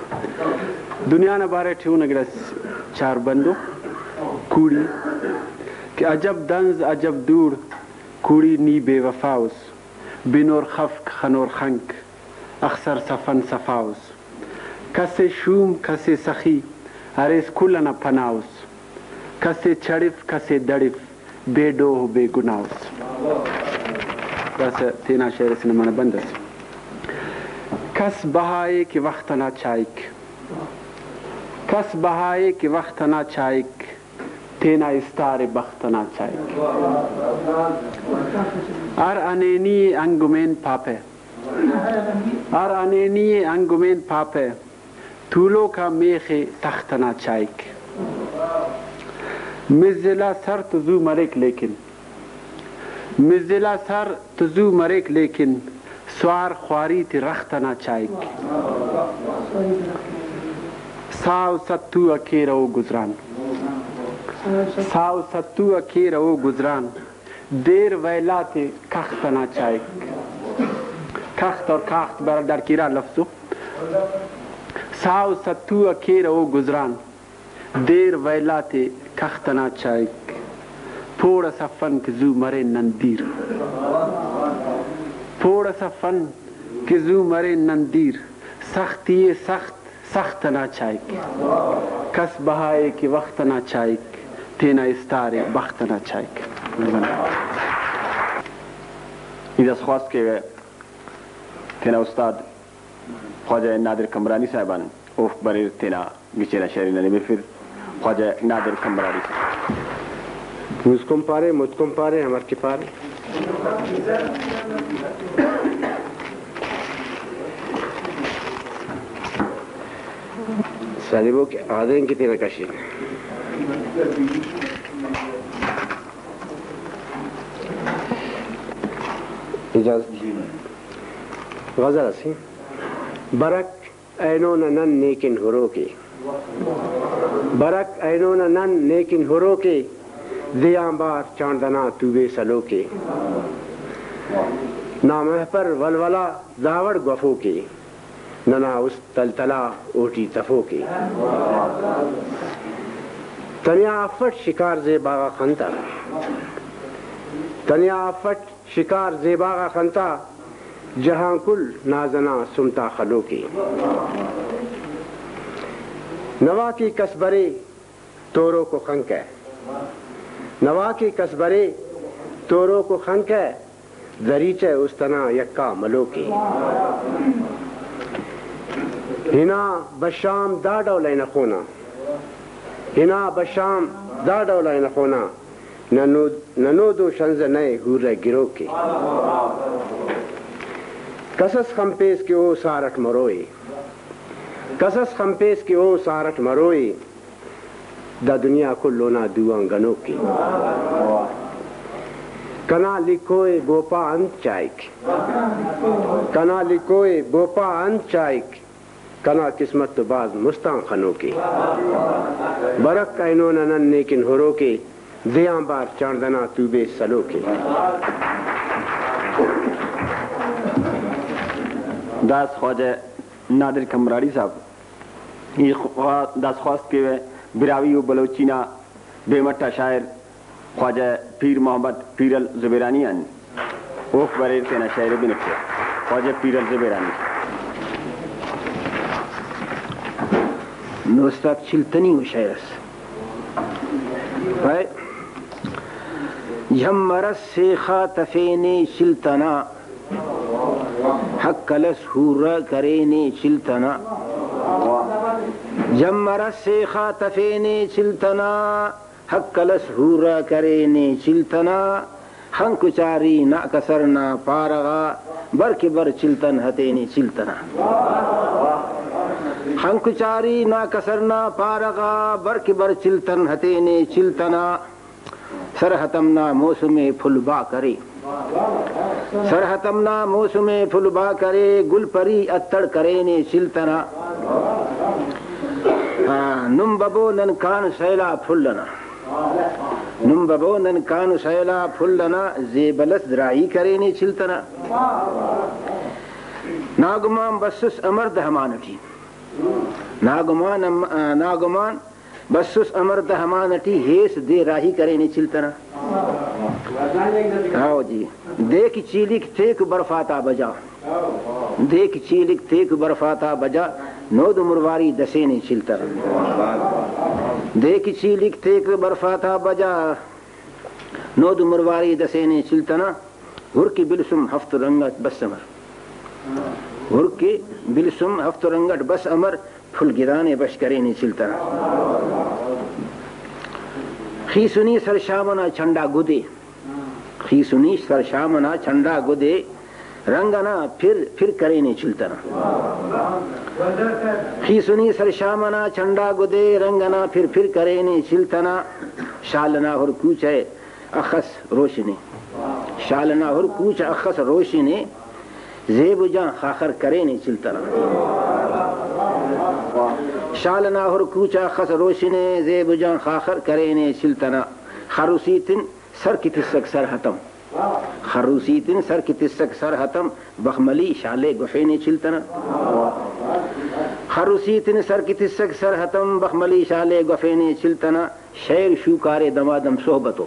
دنیا نا بارہ ٹی اونا گڑاس چار بندو۔ کوڑی کہ عجب دنز عجب دوڑ، کوڑی نی بے وفا اس، بنور خفک خنور خنک، اخسر سفن صفا اس۔ کس ءِ شوم کس ءِ سخی، اریس کل ئنا پناہ اس۔ کس ءِ چڑف کس ءِ دڑف، بے ڈوہ و بے گناہ اس۔ داسہ تینا شعر اسے نا منہ بند ئس۔ کس بہا ءِ کہ وخت ئنا چائک، کس بہا ءِ کہ وخت ئنا چائک، تینا استار ءِ بخت ئنا چائک۔ ہر ہنینی ءِ انگمین پاپہ، ہر ہنینی ءِ انگمین پاپہ، تولوک آ میخ ءِ تخت ئنا چائک۔ مزل آ سر تو زو مریک لیکن، مزل آ سر تو زو مریک لیکن، سوار خواری تے رخت ئنا چائک۔ ساہ و ستو آ کیرہ او گزران، ساہ و ستو آ کیرہ او گزران، دیر ویلات ءِ کخت ئنا چائک۔ کخت اور کاخت بہرحال داڑکیرہ لفظ ءُ۔ ساہ و ستو آ کیرہ او گزران، دیر ویلات ءِ کخت ئنا چائک۔ پوڑ اس افن کہ زو مرین نن دیر، پوڑ اس افن کہ زو مرین نن دیر، سختی ءِ سخت سخت ئنا چائک۔ کس بہا ءِ کہ وخت ئنا چائک، تینا استار ءِ بخت ئنا چائک۔ ای داسہ خواست کیوہ تینا استاد خواجہ نادر قمبرانی صاحب آن، اوفک بریر تینا گچین آ شعر نا نمفر۔ خواجہ نادر قمبرانی صاحب۔ مزکن پارے، متکن پارے، امر کہ پارے۔ سالیبو کہ آدین کہ تینا کشی۔ اجازت۔ غزل اسے۔ برک اینو نہ نن نیکن ہروکے، برک اینو نہ نن نیکن ہروکے، دے آنبار چانڑدہ نا توبے سلوکے۔ نا مہپر ولولہ داوڑ گوفوکے، ننا است تلتلا اوٹی تفوکے۔ تنیا افٹ شکار زیبا غا خنتا، تنیا افٹ شکار زیبا غا خنتا، جہان کل نازنا سمتا خلوکے۔ نوا کہ کس برے توروک و خنکہ، نوا کہ کس برے توروک و خنکہ، دریچہ است ئنا یکا ملوکے۔ ہنا بشام دا ڈول اینخونا، ہنا بشام دا ڈول اینخونا، ننو، ننو دو شنزہ نئے ہورہ گروکے۔ کسس خنپیس کہ او سار اٹ مروئے، کسس خنپیس کہ او سار اٹ مروئے، دا دنیا کل اونا دو آن گنوکے۔ کنا لکھوئے بوپا انت چائک، کنا لکھوئے بوپا انت چائک، کنا قسمت تو بھاز مست آن خنوکے۔ برک اینو نہ نن نیکن ہروکے، دے آنبار چانڑدہ نا توبے سلوکے۔ داس خواجہ نادر قمبرانی صاحب، ای خوا-، داس خواست کیوہ براہوئی و بلوچی نا بے مٹ آ شاعر خواجہ پیر محمد پیرل زبیرانی آن، اوفک بریر تینا شاعری بنفسہ۔ خواجہ پیرل زبیرانی۔ نوستاک چلتنی و شاعر ئس۔ پائے، جھمر ئس سیخا تفینے چلتنا، ہکل ئس ہورہ کرینے چلتنا۔ جھمر ئس سیخا تفینے چلتنا، ہکل ئس ہورہ کرینے چلتنا، خنک و چاری نا کسر نا پارہ غا، بر کہ بر چلتن ہتینے چلتنا۔ خنک و چاری نا کسر نا پارہ غا، بر کہ بر چلتن ہتینے چلتنا۔ سرہتم نا موسم ءِ پھل با کرے، سرہتم نا موسم ءِ پھل با کرے، گل پری اتڑ کرینے چلتنا۔ آ، نم ببو نن کان سیلا پھل ئنا۔ نم ببو نن کانو سیلا پھل ئنا، زیبل اس دراہی کرینے چلت ئنا۔ ناگمان بسس امر دہمان ٹی، ناگمان ام-، ناگمان بسس امر دہمان ٹی، ہیس دے راہی کرینے چلت ئنا۔ ہاؤ جی، دے کہ چیلیک تیک برفاتا بجا۔ دے کہ چیلیک تیک برفاتا بجا، نود مرواری دسینے چلت ئنا۔ دے کہ چیلیک تیک برفاتا بجا، نود مرواری دسینے چلت ئنا۔ ہر کہ بلسم ہفت رنگ اٹ بس امر۔ ہر کہ بلسم ہفت رنگ اٹ بس امر، پھل گدانے بش کرینے چلت ئنا۔ خیسنی سر شام ئنا چنڈا گدے۔ خیسنی سر شام ئنا چنڈا گدے، رنگ ئنا پھر پھر کرینے چلت ئنا۔ خیسنی سر شام ئنا چنڈا گدے، رنگ ئنا پھر پھر کرینے چلت ئنا۔ شال ئنا ہر کوچہ اخس روشنے، شال ئنا ہر کوچہ اخس روشنے، زیب جان خاخر کرینے چلت ئنا۔ شال ئنا ہر کوچہ اخس روشنے، زیب جان خاخر کرینے چلت ئنا۔ خروسیتن سر کہ تسک سر ہتم۔ خروسیتن سر کہ تسک سر ہتم، بخملی شالے گوفینے چلت ئنا۔ خروسیتن سر کہ تسک سر ہتم، بخملی شالے گوفینے چلت ئنا۔ شعر شوکارے دمادم صحبتو۔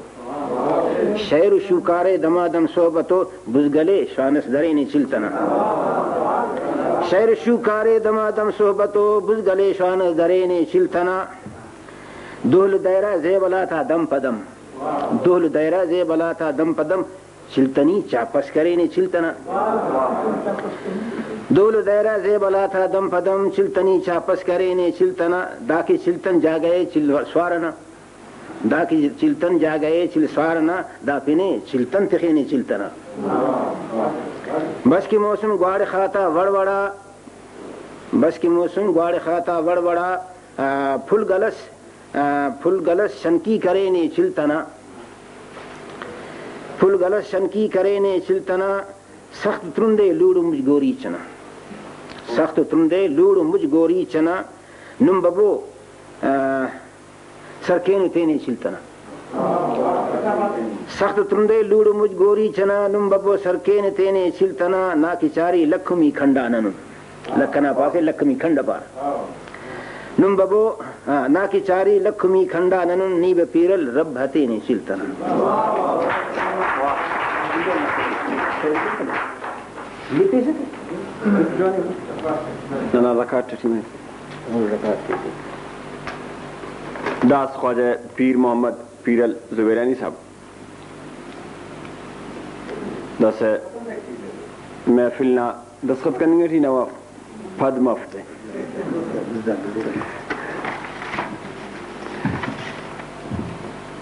شعر شوکارے دمادم صحبتو، بزگلے شوانس درینے چلت ئنا۔ شعر شوکارے دمادم صحبتو، بزگلے شوانس درینے چلت ئنا۔ دہل دئیرہ زیبل آتا دم پہ دم۔ دہل دئیرہ زیبل آتا دم پہ دم، چلتنی چاپس کرینے چلت ئنا۔ دہل دئیرہ زیبل آتا دم پہ دم، چلتنی چاپس کرینے چلت ئنا۔ دا کہ چلتن جاگہ ءِ چل سوار ئنا۔ دا کہ چلتن جاگہ ءِ چل سوار ئنا، دا پن ءِ چلتن تخینے چلت ئنا۔ بس کہ موسم گواڑخ آتا وڑ وڑا، بس کہ موسم گواڑخ آتا وڑ وڑا، آ، پھل گلس، آ، پھل گلس شنکی کرینے چلت ئنا۔ پھل گلس شنکی کرینے چلت ئنا۔ سخت ترندے لوڑ مجھ گوریچ ئنا۔ سخت ترندے لوڑ مجھ گوریچ ئنا۔ نم ببو، آ، سرکین تینے چلت ئنا۔ سخت ترندے لوڑ مجھ گوریچ ئنا، نم ببو سرکین تینے چلت ئنا، نا کہ چاری لکھمی کھنڈا ننن۔ لکھ ئنا پاسے لکھمی کھنڈ پار۔ نم ببو، آ، نا کہ چاری لکھمی کھنڈا ننن، نی بہ پیرل رب ہتینے چلت ئنا۔ ننا ریکارڈ ٹی مس۔ داس خواجہ پیر محمد پیرل زبیرانی صاحب۔ داسہ محفل نا دستخط کننگ ٹی نوا پد مف تے۔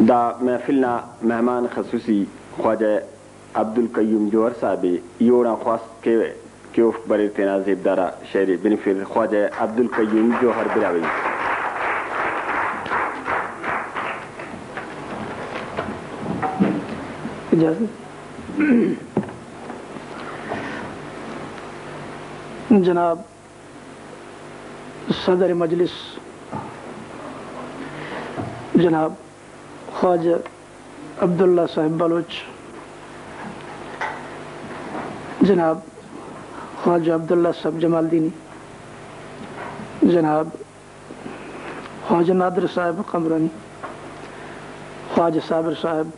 دا محفل نا مہمان خصوصی خواجہ عبدالقیوم جوہر صاحب ءِ۔ ای اوڑان خواست کیوہ کہ اوفک بریر تینا زیبدار آ شعر ءِ بنفر۔ خواجہ عبدالقیوم جوہر براہوئی۔ اجازت۔ جناب صدر مجلس، جناب خواجہ عبداللہ صاحب بلوچ، جناب خواجہ عبداللہ صاحب جمالدینی، جناب خواجہ نادر صاحب قمبرانی، خواجہ صابر صاحب،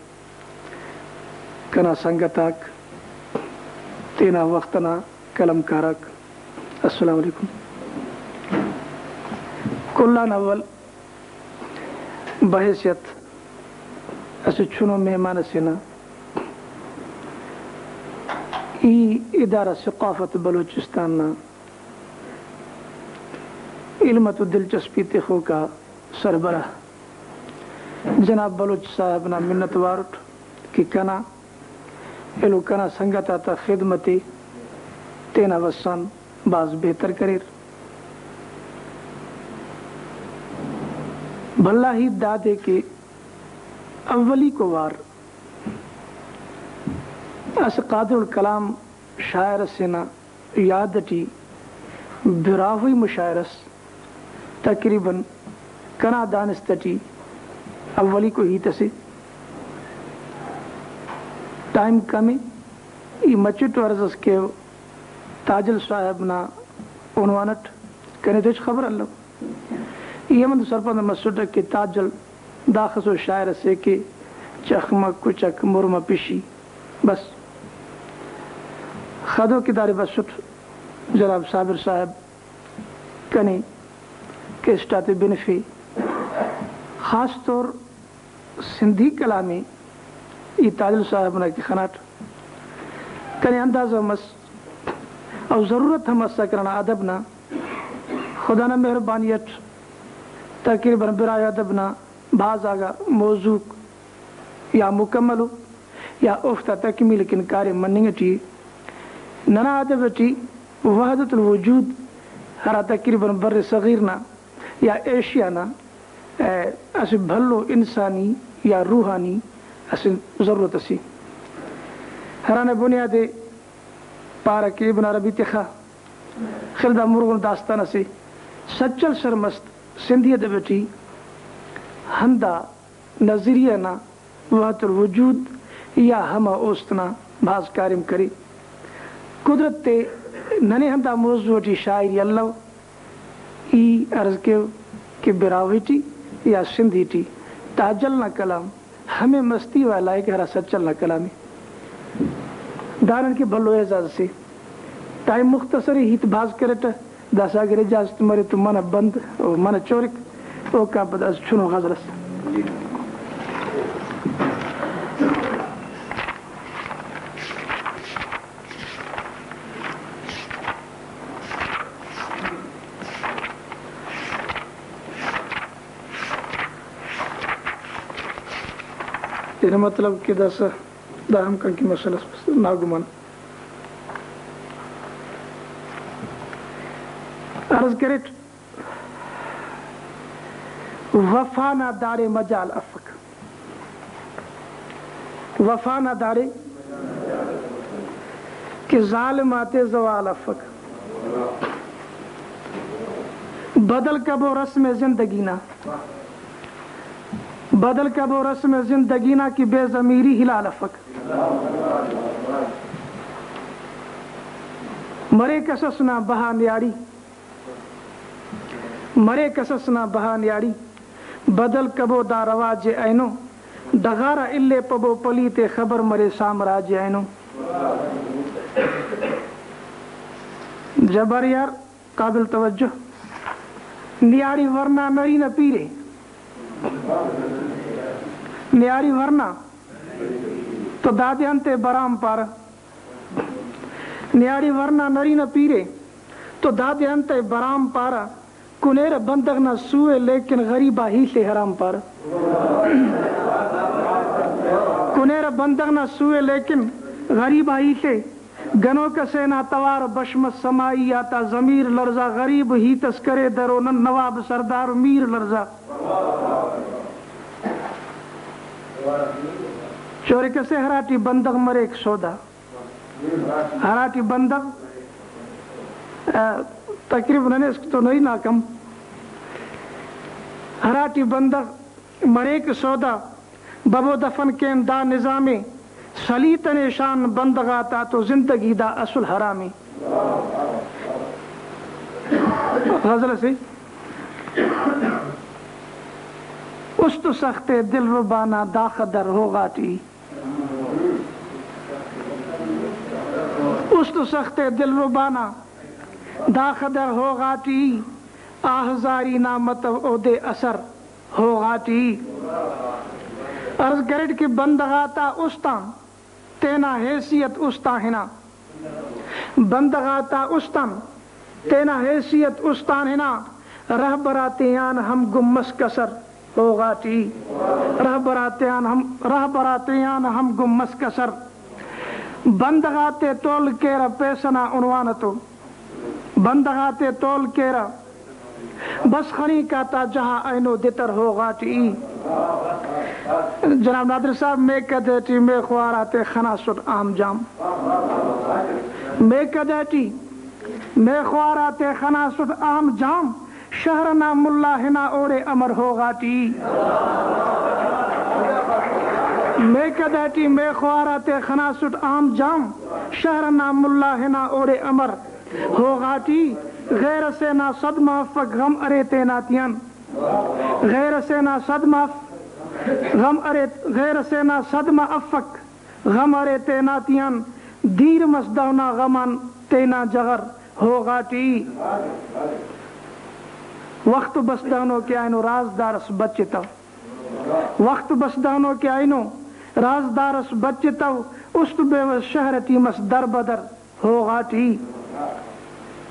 کنا سنگت آک، تینا وخت ئنا قلم کار آک، السلام علیکم۔ کل آن اول بحیثیت اسہ چنو مہمان ئسے نا، ای ادارہ ثقافت بلوچستان نا علم تو دلچسپی تخوک آ سربراہ جناب بلوچ صاحب نا منت وار اٹ کہ کنا ایلو کنا سنگت آتا خدمت ءِ تینا وس آن بھاز بہتر کریر۔ بھلا ہیت دادے کہ اولیکو وار اسہ قادر الکلام شاعر ئسے نا یاد ٹی براہوئی مشاعرہ ئس۔ تقریباً کنا دانست ٹی اولیکو ہیت اسے۔ ٹائم کم ءِ، ای مچٹ و عرض اس کیو تاجل صاحب نا عنوان اٹ کنے تو ہچ خبر الو۔ ای ہم انت سرپند مسٹہ کہ تاجل داخسو شاعر اسے کہ چخمہ کچک مرمہ پشی بس۔ خدو کہ داڑے بسٹ جناب صابر صاحب کنے کیسٹ آتے بنفے، خاص طور سندھی کلام ءِ ای تاجل صاحب نا کہ خناٹ، کنے اندازہ مس او ضرورت ہم مسک ننا ادب نا۔ خدا نا مہربانی اٹ تقریباً براہوئی ادب نا بھاز آگا موضوعک یا مکمل ءُ یا اوفتا تکمیل کن کاریم مننگ اٹی ءِ۔ ننا ادب اٹی وحدت الوجود ہرا تقریباً بر صغیر نا یا ایشیا نا، ءِ، اسہ بھلو انسانی یا روحانی اسہ ضرورت اسے، ہرانا بنیاد ءِ پارہ کہ ابن عربی تخا خلدا مرغن داستان اسے سچل سر مست سندھی ادب ٹی ہندا نظریہ نا وحدت الوجود یا ہمہ اوست نا بھاز کاریم کرے۔ قدرت تے ننے ہندا موضوع ٹی شاعری الو۔ ای عرض کیو کہ براہوئی ٹی یا سندھی ٹی تاجل نا کلام ہمے مستی والا ءِ کہ ہرا سچل نا کلام ءِ۔ دا نن کہ بھلو اعزاز اسے۔ ٹائم مختصر ءِ، ہیت بھاز کریٹہ، داسہ اگر اجازت مرے تو منہ بند و منہ چورک، اوکان پد اسہ چنو غزل اس۔ تینا مطلب کہ داسہ دا ہم کنکہ مسئلہ اس بس ناگمان عرض کریٹ۔ وفا نا داڑے مجال افک، وفا نا داڑے کہ ظالم آتے زوال افک۔ بدل کبو رسم زندگی نا، بدل کبو رسم زندگی نا کہ بے ضمیری حلال افک۔ مرے کسس نا بہا نیاڑی، مرے کسس نا بہا نیاڑی، بدل کبو دا رواج اینو، ڈغار آ الیپبو پلیت ءِ خبر مرے سامراج اینو۔ جبار یار، قابل توجہ۔ نیاڑی ورنا نرینہ پیرے، نیاڑی ورنا تو دادے انت ءِ برام پارہ۔ نیاڑی ورنا نرینہ پیرے تو دادے انت ءِ برام پارہ۔ کنیرہ بندغ نا سو ءِ لیکن غریب آ ہیل ءِ حرام پارہ۔ کنیرہ بندغ نا سو ءِ لیکن غریب آ ہیل ءِ۔ گنوک اسے نا توار بش مس سمائی آتا ضمیر لڑزا، غریب ہیت اس کرے درو نن نواب سردار میر لڑزا۔ چورک اسے ہراٹی بندغ مریک سودا، ہراٹی بندغ، آ، تقریباً ننے اسک تو نئی نا کم، ہراٹی بندغ مریک سودا، ببو دفن کین دا نظام ءِ، سلیت نے شان بندغ آتا تو زندگی دا اصل حرام ءِ۔ غزل اسے۔ است سخت دلربا نا داخہ در ہوغاٹی، است سخت دلربا نا داخہ در ہوغاٹی، آہزاری نا متو اودے اثر ہوغاٹی۔ عرض کریٹ کہ بندغ آتا است آن تینا حیثیت است آن ہنا، بندغ آتا است آن تینا حیثیت است آن ہنا، رہبر آتیان ہم گم مس کسر ہوغاٹی۔ رہبر آتیان ہم، رہبر آتیان ہم گم مس کسر۔ بندغ آتے تول کیرہ پیسہ نا عنوان تو، بندغ آتے تول کیرہ بس خننگ آتا جہا اینو دتر ہوغاٹی۔ جناب نادر صاحب، میکہ دے ٹی مے خوار آتے خناسٹ عام جام۔ میکہ دے ٹی مے خوار آتے خناسٹ عام جام۔ شہر نا ملا ہنا اوڑے امر ہوغاٹی۔ میکد آٹی میخوار آتے خناسٹ عام جام، شہر نا ملا ہنا اوڑے امر۔ ہوغاٹی غیر اسے نا صدمہ افک، غم ارے تینا تیان۔ غیر اسے نا صدمہ اف-، غم ارے، غیر اسے نا صدمہ افک، غم ارے تینا تیان۔ دیر مس دہنا غم آن تینا جغر۔ ہوغاٹی وخت بس دہنو کہ اینو رازدار اس بچتو۔ وخت بس دہنو کہ اینو رازدار اس بچتو، است بے وس شہر ٹی مس در بدر۔ ہوغاٹی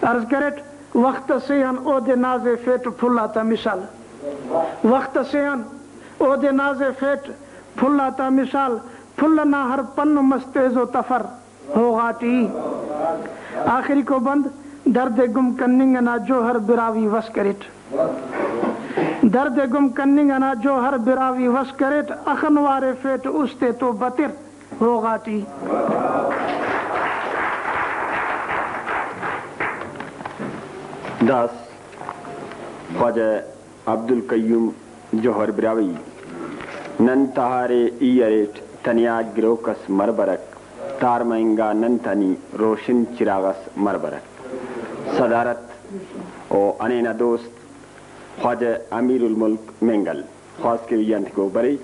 عرض کریٹ، وخت اسے آن اودے نازیفیٹ پھل آتا مثال۔ وخت اسے آن اودے نازیفیٹ پھل آتا مثال۔ پھل نا ہر پن مس تیز و تفر۔ ہوغاٹی آخریکو بند، درد گم کننگ ئنا جوہر براہوئی وس کریٹ۔ درد گم کننگ ئنا جوہر براہوئی وس کریٹ، اخن واریفیٹ است ءِ تو بتر۔ ہوغاٹی۔ داس خواجہ عبدالقیوم جوہر براہوئی۔ نن تہارے ای اریٹ، تنیا گروک اس مر برک، تار مہنگا نن تنی روشن چراغ اس مر برک۔ صدارت و ہنینا دوست خواجہ امیر الملک مینگل۔ خواست کہ ای انتکو برے،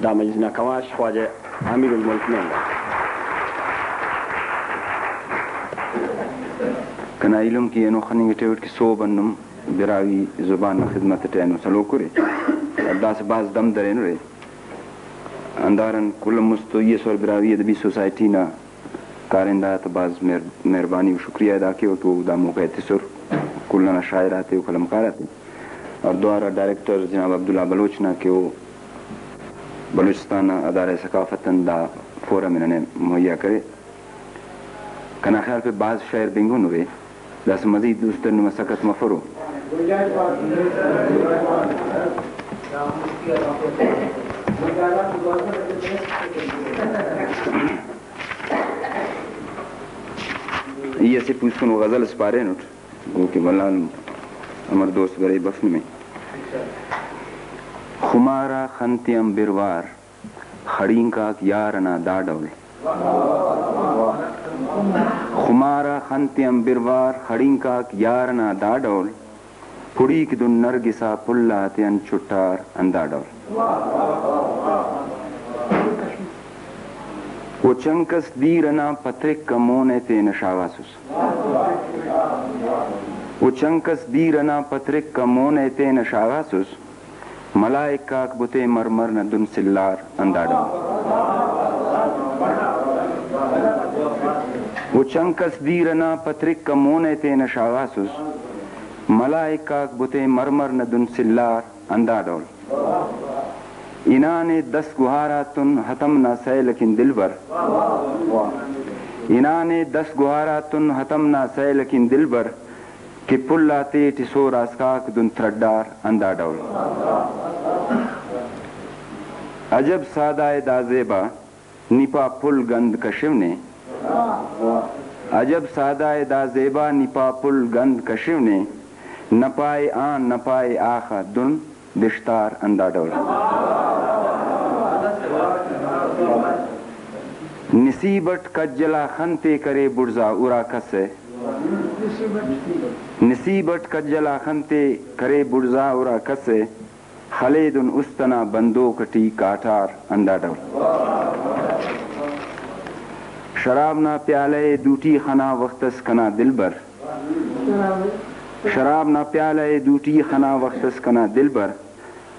دا مجلس نا کماش خواجہ امیر الملک مینگل۔ کنا ایلم کہ اینو خننگ ٹی اٹ کہ سہب ہندن براہوئی زبان نا خدمت ٹی اینو سلوک ارے۔ اور داسہ بھاز دم درینرے۔ ہندارن کل آن مست تو ای ایس او آر براہوئی ادبی سوسائٹی نا کارندہ آتا بھاز مہر-، مہربانی و شکریہ ادا کیوہ کہ او دا موقع ءِ تسر کل انا شاعر آتے و قلمکار آتے۔ اور دوارہ ڈائریکٹر جناب عبداللہ بلوچ نا کہ او بلوچستان نا ادارہ ثقافت آن دا فورم ءِ ننے مہیا کرے۔ کنا خیال پہ بھاز شئیر بنگن ارے، داسہ مزید است ہندن مسخت مفرو۔ ای اسہ پوسکنو غزل اس پارینٹ، گو کہ بلال امر دوست برے بف نمے۔ خمار آ خن تیان بروار، خڑینک آک یار ئنا دا ڈول۔ خمار آ خن تیان بروار، خڑینک آک یار ئنا دا ڈول۔ پڑیک دن نرگس آ پھل آتیان چٹار ہندا ڈول۔ او چنک اس دیر ئنا پترک آ مون ءِ تینا شاغاسس۔ او چنک اس دیر ئنا پترک آ مون ءِ تینا شاغاسس۔ ملائک آک بت ءِ مرمر نا دن سلار ہندا ڈول۔ او چنک اس دیر ئنا پترک آ مون ءِ تینا شاغاسس۔ ملائک آک بت ءِ مرمر نا دن سلار ہندا ڈول۔ ہنانے دس گہار آتون ہتم نا سیل اکن دلبر۔ ہنانے دس گہار آتون ہتم نا سیل اکن دلبر۔ کہ پھل آتے ٹی سوراسکاک دن ترڈار ہندا ڈول۔ عجب سادہ ءِ دا زیبا نی پا پھل گند کشونے۔ عجب سادہ ءِ دا زیبا نی پا پھل گند کشونے۔ نپائے آن نپائے آخا دن دشتار ہندا ڈول۔ نصیب اٹ کجل آ خن تے کرے بڑزا ارا کس ءِ۔ نصیب اٹ کجل آ خن تے کرے بڑزا ارا کس ءِ۔ خلیدن است ئنا بندوک ٹی کاٹار ہندا ڈول۔ شراب نا پیالہ ءِ دوٹی خنا وخت اس کنا دلبر۔ شراب نا پیالہ ءِ دوٹی خنا وخت اس کنا دلبر۔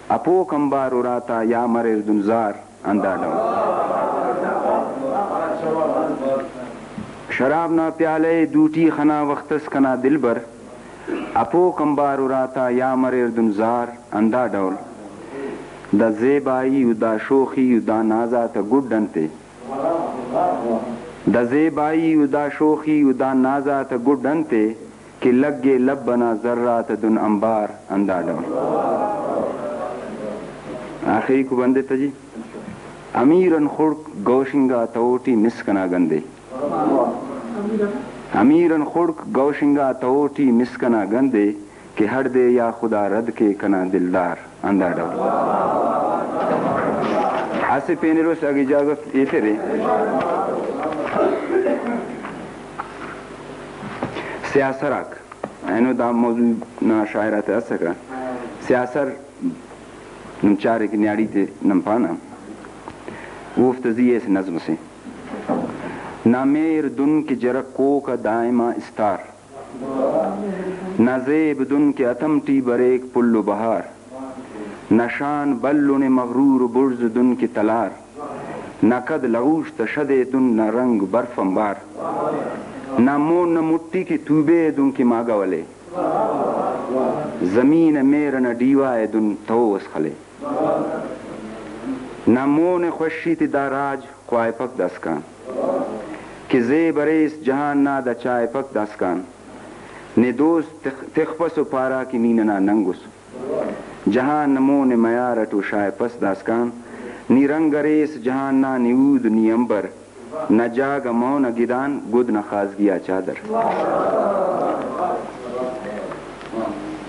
اپوک امبار اراتا یا مریر دن زار ہندا ڈول۔ شراب نا پیالہ ءِ دوٹی خنا وخت اس کنا دلبر۔ اپوک امبار اراتا یا مریر دن زار ہندا ڈول۔ دا زیبائی و دا شوخی و دا نازات گڈ انتے؟ دا زیبائی و دا شوخی و دا نازات گڈ انتے کہ لگے لب ئنا زرات دن امبار ہندا ڈول۔ آخریکو بند ءِ تجی۔ امیر ان خڑک گوشنگا تہوٹی مسک ئنا گندے۔ امیر ان خڑک گوشنگا تہوٹی مسک ئنا گندے کہ ہڑدے یا خدا رد کے کنا دلدار ہندا ڈول۔ اسہ پین ایلوس اگہ اجازت ایترے۔ سیاسر آک، اینو دا موضوع نا شاعر آتے اسکہ۔ سیاسر نم چارے کہ نیاڑی تے نن پانہ، اوفتا زی اسہ نظم سے۔ نا مہر دن کہ جرک کوک آ دائما استار، نا زیب دن کہ اتم ٹی بریک پھل و بہار، نا شان بھلن مغرور و بڑز دن کہ تلار، نا قد لغوش تا شدے دن نا رنگ برف آنبار، نا مون نا مٹی کہ توبے دن کہ ماگہ ولے، زمین مہر ئنا ڈیوہ ءِ دن تہو اس خلے۔ نا مون ءِ خوشی تے دا راج خواہپک داسکان، کہ زیب اریس جہان نا دا چائپک داسکان۔ نے دوست تخ-، تخپس و پارا کہ نی ننا ننگ اس۔ جہان نا مون ءِ میار اٹ و شائپس داسکان۔ نی رنگ اریس جہان نا، نی اود نی امبر۔ نا جاگہ مون آ گدان، گد نا خازگی آ چادر۔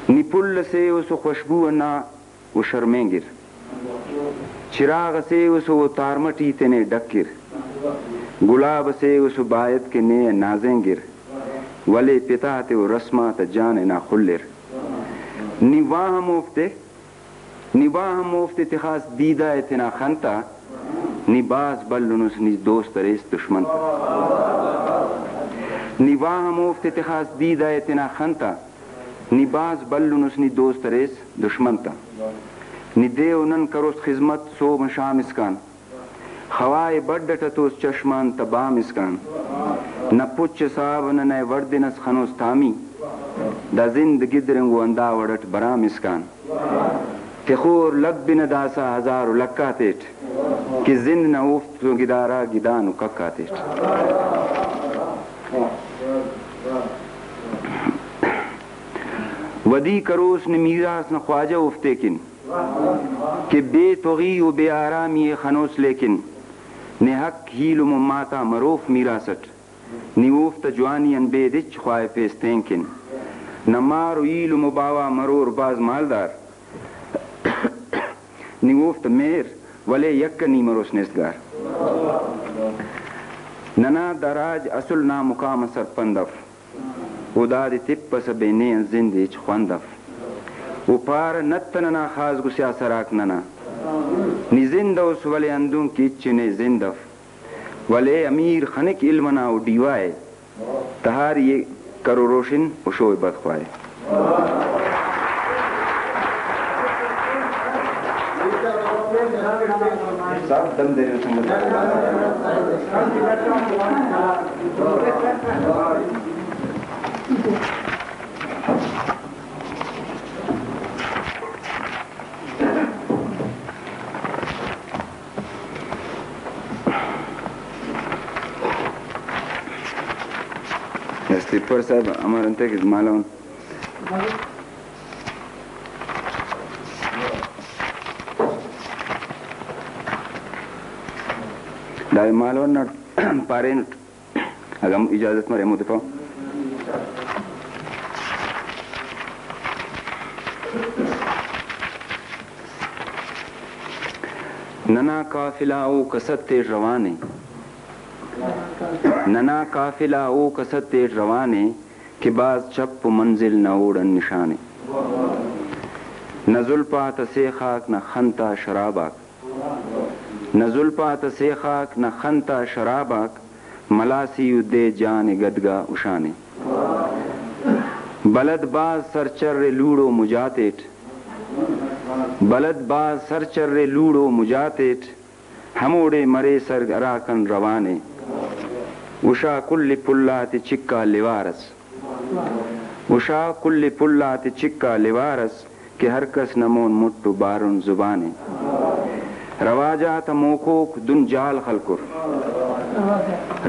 نی پھل ئسے اس و خوشبو ئنا و شرمینگر۔ چراغ ئسے اس و تارمہ ٹی تینے ڈکر۔ گلاب ئسے اس و باید کہ نے نازینگر۔ ولے پت آتے و رسم آتا جان ئنا خلر۔ نی واہم اوفتے نی واہم اوفتے تخاس دیدہ ءِ تینا خن تا، نی بھاز بھلن اس نی دوست اریس دشمن تا۔ نی واہم اوفتے تخاس دیدہ ءِ تینا خن تا، نی بھاز بھلن اس نی دوست اریس دشمن تا۔ نی دے و نن کروس خذمت صوب آن شام اسکان۔ خواہے بڈ اٹ اتوس چشم آن تہ بام اسکان۔ نہ پچ حساب نہ نئے وڑدن اس خنوس تامی۔ دا زند گدرینگو ہندا وڑ اٹ برام اسکان۔ تخور لب بنہ داسہ ہزار و لکھ آتیٹ، کہ زند نا اوفت و گدارا گدان و کک آتیٹ۔ ودی کروس نے میراث نا خواجہ اوفتے کن۔ کہ بے تغی و بے آرامی ءِ خنوس، لیکن نے حق ایلم و ماتا مروف میراث اٹ۔ نی اوفتا جوانی آن بید ہچ خواہفیس تینکن۔ نہ مار و ایلم و باوہ مرور بھاز مالدار۔ نی اوفتا مہر ولے یکہ نی مروس نیزگار۔ ننا دا راج اسل نا مقام آ سرپند اف۔ و دادے تپسہ بے نے آن زند ہچ خوند اف۔ و پارہ نت ننا خاص گسیا سراک ننا۔ نی زندہ اس ولے ہندن کہ ہچ نے زند اف۔ ولے امیر خنک علم ئنا او ڈیوہ ءِ۔ تہاری ءِ کرو روشن و شوئے بدخواہے۔ صاحب دم دے رہے ہو سنگت۔ اسلیپر صاحب امر انتئے کہ مالون۔ دائے مالون نا پارینٹ۔ اگہ اجازت مرے، ہمودے پاو۔ ننا قافلہ او کستے روان ءِ۔ ننا قافلہ او کستے روان ءِ، کہ بھاز چپ و منزل نا اوڑان نشان ءِ۔ نہ زلپ آتا سیخاک، نہ خن تا شراب آک۔ نہ زلپ آتا سیخاک، نہ خن تا شراب آک، ملاسی و دے جان ءِ گدگا ہشانے۔ بلد بھاز سرچر ءِ لوڑو مجا تیٹ، بلد بھاز سرچر ءِ لوڑو مجا تیٹ، ہموڑے مریسر ہراکان روانے۔ ہشا کل پھل آتے چکا لیوار ئس۔ ہشا کل پھل آتے چکا لیوار ئس کہ ہر کس نا مون مٹ و بارن زبان ءِ۔ رواج آتا موکوک دن جال خلکر۔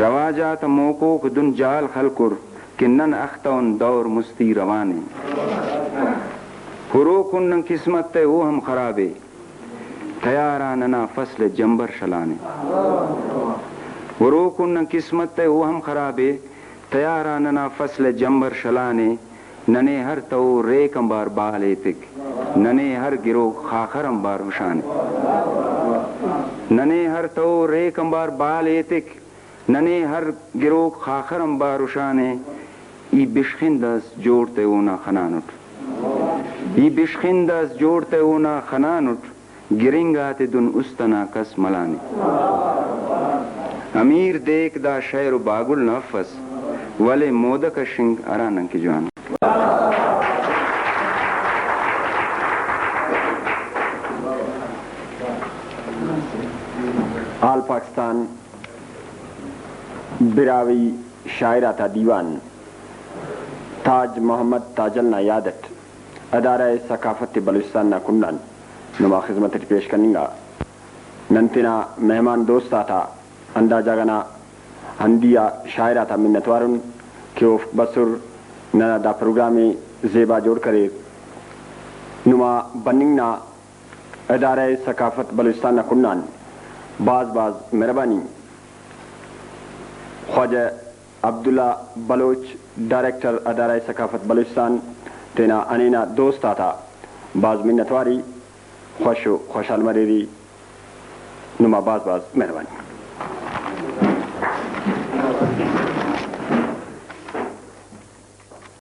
رواج آتا موکوک دن جال خلکر کہ نن اختون دور مستی روان ءِ۔ ہروکن نن قسمت ءِ او ہم خرابے، تیار آ ننا فصل جمبر شلانے۔ ہروکن نن قسمت ءِ او ہم خرابے، تیار آ ننا فصل جمبر شلانے۔ ننے ہر تہو ریک آنبار بال ایتک، ننے ہر گروک خاخر آنبار ہشانے۔ ننے ہر تہو ریک آنبار بال ایتک، ننے ہر گروک خاخر آنبار ہشانے۔ ای بشخند اس جوڑ تہ اونا خنانٹ۔ ای بشخند اس جوڑ تہ اونا خنانٹ۔ گرنگ آتے دن است انا کس ملانے۔ امیر دیک دا شئیر و باگل نا افس، ولے مودہ کشنگ ہرا نن کہ جوان۔ آل پاکستان براہوئی شاعر آتا دیوان تاج محمد تاجل نا یاد اٹ ادارہ ثقافت بلوچستان نا کنڈ آن نما خذمت اٹی پیش کننگا۔ نن تینا مہمان دوست آتا ہندا جاگہ نا ہندی آ شاعر آتا منت وار ان کہ اوفک بسر ننا دا پروگرام ءِ زیبا جوڑ کریر۔ نما بننگ نا ادارہ ثقافت بلوچستان نا کنڈآن بھاز بھاز مہربانی۔ خواجہ عبداللہ بلوچ، ڈائریکٹر ادارہ ثقافت بلوچستان، تینا ہنینہ دوست آتا بھاز منت واری، خوش و خوشحال مریری۔ نما بھاز بھاز مہربانی۔